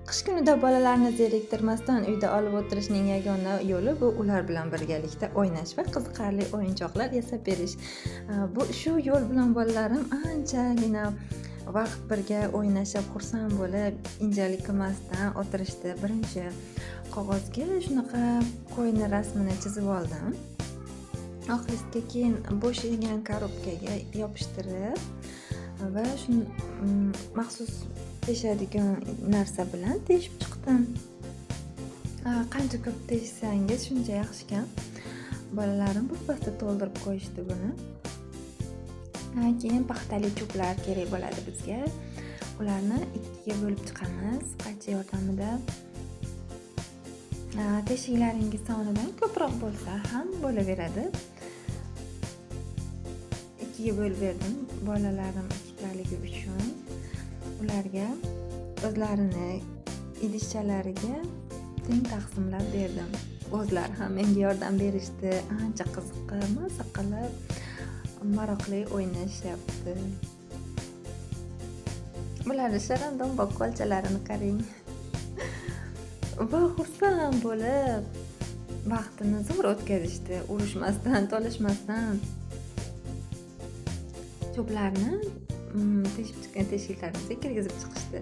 Qish kunida bolalarni zeriktirmasdan uyda olib o'tirishning yagona yo'li bu ular bilan birgalikda o'ynash va qiziqarli o'yinchoqlar yasab berish. Bu shu yo'l bilan bolalarim anchagina vaqt birga o'ynashib, xursand bo'lib, injalik qilmasdan o'tirishdi. Birinchi qog'ozga shunaqa qo'yni rasmini chizib oldim. Oq listga keyin bo'shagan korobkaga yopishtirib va shuni maxsus teshadigan narsa bilan teshib chiqdim. Qancha ko'p teshsangiz shuncha yaxshi ekan. Bolalarim birpasda to'ldirib qo'yishdi buni. Keyin paxtali cho'plar kerak bo'ladi bizga. Ularni ikkiga bo'lib chiqamiz qaychi yordamida. Teshiklaringiz sonidan ko'proq bo'lsa ham bo'laveradi. Ikkiga bo'lib berdim bolalarim ikkitaligi uchun. Ularga o'zlarini idishchalariga teng taqsimlab berdim. O'zlari ham menga yordam berishdi. Ancha qiziqib, maza qilib, maroqli o'ynashyapti. Bularni shirin qo'lchalarini qarang. Va xursand bo'lib vaqtini zo'r o'tkazishdi, urushmasdan, tolashmasdan. Cho'plarni teshib chiqqan teshiklarimizga kirgizib chiqishdi.